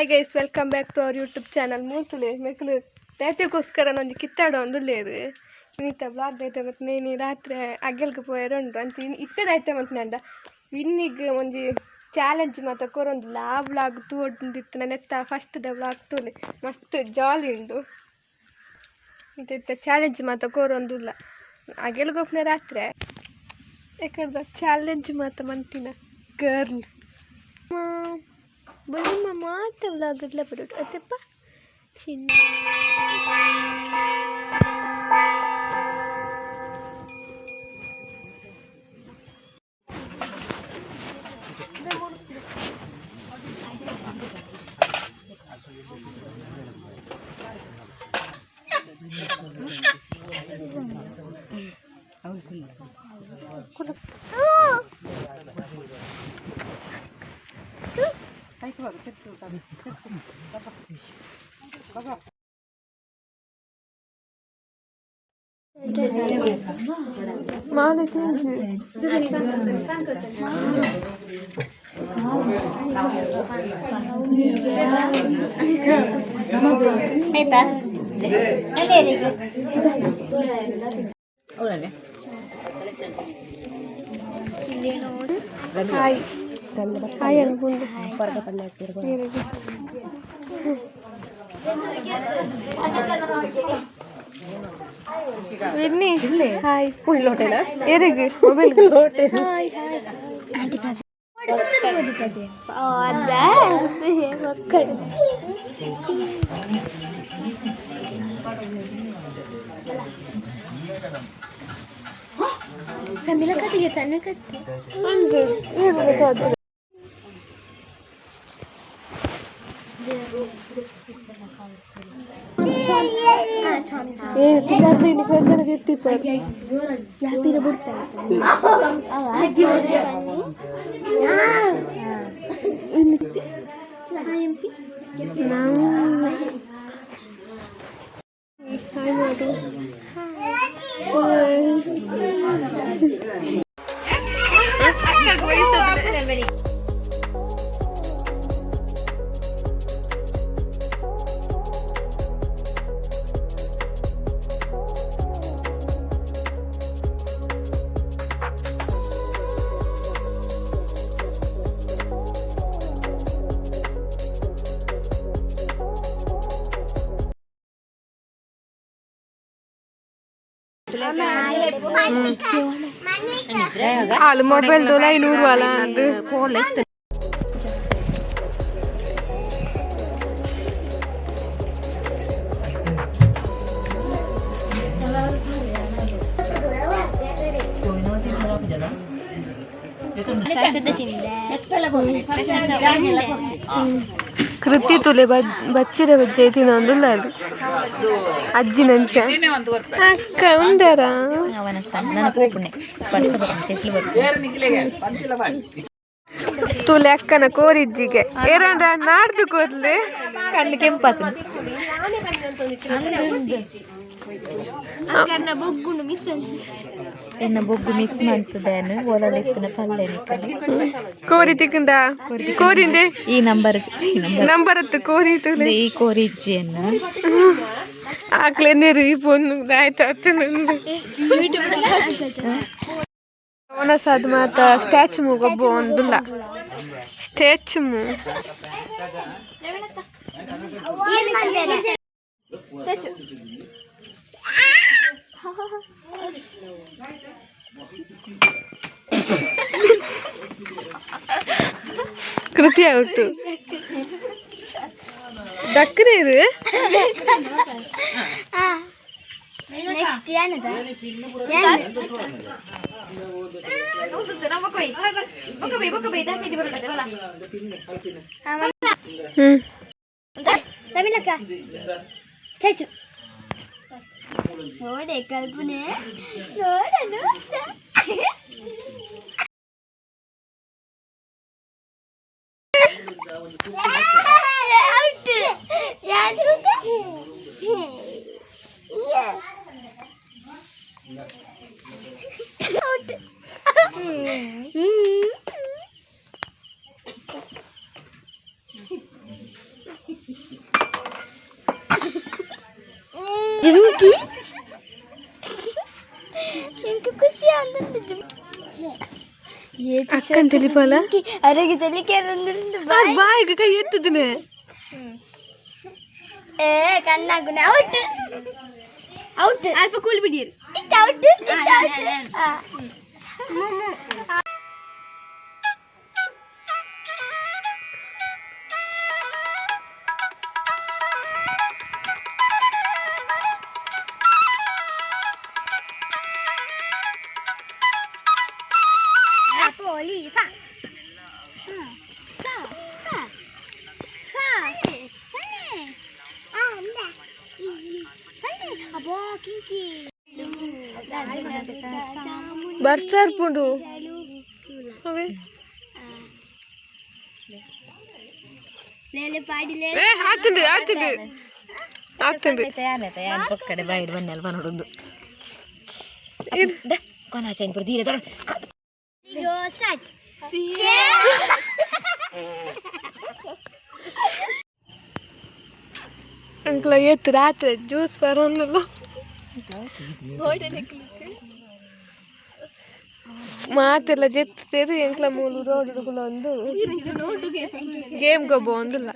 Hi guys, welcome back to our YouTube channel. ಮೂತುಲೆ ಮೆಕ್ಲು ದಾತೆಗೋಸ್ಕರ ಒಂಜಿ ಕಿತ್ತಾಡ ಒಂದುಲ್ಲೇರು. ಇನ್ನಿತ್ತ blog ದೈತೆ ಮತ್ತು ನೇನಿ ರಾತ್ರಿ ಅಗ್ಗೆಲ್ಗ್ ಪೋಯೆರೆ ಉಂಡು ಅಂಚ ಇತ್ತೆ ದೈತೆ ಮಂತ್ನಂಡ ವಿನ್ನಿಗ್ ಒಂಜಿ ಚಾಲೆಂಜ್ ಮಾತ ಕೊರೊಂದುಲ್ಲ. ಆ ವ್ಲಾಗ್ ತೂವೊಂದಿತ್ತು ನೆತ್ತ ಫಸ್ಟ್ದ ವ್ಲಾಗ್ ತೂಲೆ, ಮಸ್ತ್ ಜಾಲಿ ಉಂಡು. ಇತ್ತೆ ಇತ್ತೆ ಚಾಲೆಂಜ್ ಮಾತ ಕೊರೊಂದುಲ್ಲ ಅಗೆಲ್ಗ್ ಪೋಪುನ ರಾತ್ರಿ ಎಕಡ್ದ ಚಾಲೆಂಜ್ ಮಾತ ಮಂತಿನ ಗರ್ಲ್ ಬೊಲ್ಲಮ್ಮ ಮಾತ ವ್ಲಾಗ್ ಇಡ್ಲ ಬರೋಡು ಅತ್ತಪ್ಪ ಚಿನ್ನ. ಆಯ್ತಾ? ಹಾಯ್ ಹಾಯ್ ಅನ್ಕೊಂಡು. ವಿನ್ನಿ, ಹಾಯ್. ಏರಿಗೆ ಮೊಬೈಲ್. ಹಾಯ್ ಹಾಯ್ ಮಕ್ಕಳು. ಒಂದು ಏನು ಗೊತ್ತಾಗ್ತದೆ. ಏ ತುಲಾರ್ ಬೈನಿ ಪ್ರಜನ ಎತ್ತಿಪ್ಪ. ನಾವು ಹಾಯ್ ಮಾಡು. ಹಾಲು ಮೊಬೈಲ್ ದೋಲ 500 ಅಲ್ಲ ಅದು. ಕೃತಿ ತುಲೆ ಬಚ್ಚಿರ ಬಜ್ಜೆ ತಿನ್ನೊಂದುಲ್ಲ ಅದು ಅಜ್ಜಿನಂಚ. ಅಕ್ಕ ಉಂಡಾರ? ತುಲೆ ಅಕ್ಕನ ಕೋರಿಜ್ಜಿಗೆ ಏರಂಡ ನಾಡ್ದು ಕೋರ್ಲೆ. ಕಣ್ಣು ಕೆಂಪಾತು. ಎನ್ನ ಬೊಗ್ಗು ಮಿಸ್ ಮಾಡ್ತದೇನು ಓಲಲಿತ್ತಿನ ಪಲ್ಲೆ. ಕೋರಿ ತಿಕ್ಕಂದ ಕೋರಿಂದೆ. ಈ ನಂಬರ್. ನಂಬರ್ ಹತ್ತು ಕೋರಿ ತುಲೆ. ಈ ಕೋರಿ ಇಜ್ಜಿಯನ್ನು. ಆಕ್ಲೆ ನೀರು ಈ ಫೋನ್ ಆಯ್ತು ಅತ್ತ ನಂದು ಅವನಸಾದ ಮಾತ ಸ್ಟ್ಯಾಚು ಗೊಬ್ಬ ಒಂದುಲ್ಲ ಸ್ಟ್ಯಾಚು. ಕೃತಿ ಔಟು ದಕ್ಕನೆ ಇದು. ಹ್ಮ್ ಸ್ಟ್ಯಾಚು ನೋಡೆ ಕಲ್ಪನೆ ನೋಡನು. ಇಂಕ ಖುಷಿ ಆಂದುಂಡು. ಅಕ್ಕನ್ ತಿಳಿಪಲ. ಅರೆಗೆ ತೆಲಿಕೆ ಬಂದುಂಡು. ಬಾಯಿಗೆ ಕೈ ಎತ್ತುದಿನಿ. ಏ ಕಣ್ಣಾಗುನ ಔಟ್ ಔಟ್. ಅಲ್ಪ cool ಬಿಡಿಯರು. It's out, it's out. ಪೋಲಿ ಸಾ ಸಾ ಸಾ ಸಾ. ಅಬ್ಬಾ ಕಿಂಕಿ. ಬರ್ಸಾರ್ಪುಂಡು ಅವೇ. ಲೇಲೆ ಪಾಡಿಲೆ. ಏ ಆತುಂಡು ಆತುಂಡು ಆತುಂಡು. ಯಾನ್ ಪೊಕ್ಕಡೆ ಬಾಯಿಡ್ ಬನ್ನೆಲ್ ಬನೊಡುಂದು ಕೊನಾಚೈನ್ ಪುರ ದೀರೆ ತೊರ. ಗೋ ಸ್ಟಾರ್ಟ್. ಅಂಕ್ಲ ಏತ್ ರಾತ್ರಿ ಜ್ಯೂಸ್ ಬರೋನಲ್ಲ ಮಾತೆಲ್ಲ ಜೆತ್ತೇರು. ಎಂಕ್ಲ ಮೂಲು ರೋಡ್ ಒಂದು ಗೇಮ್ ಗೊಬ್ಬ ಒಂದಿಲ್ಲ.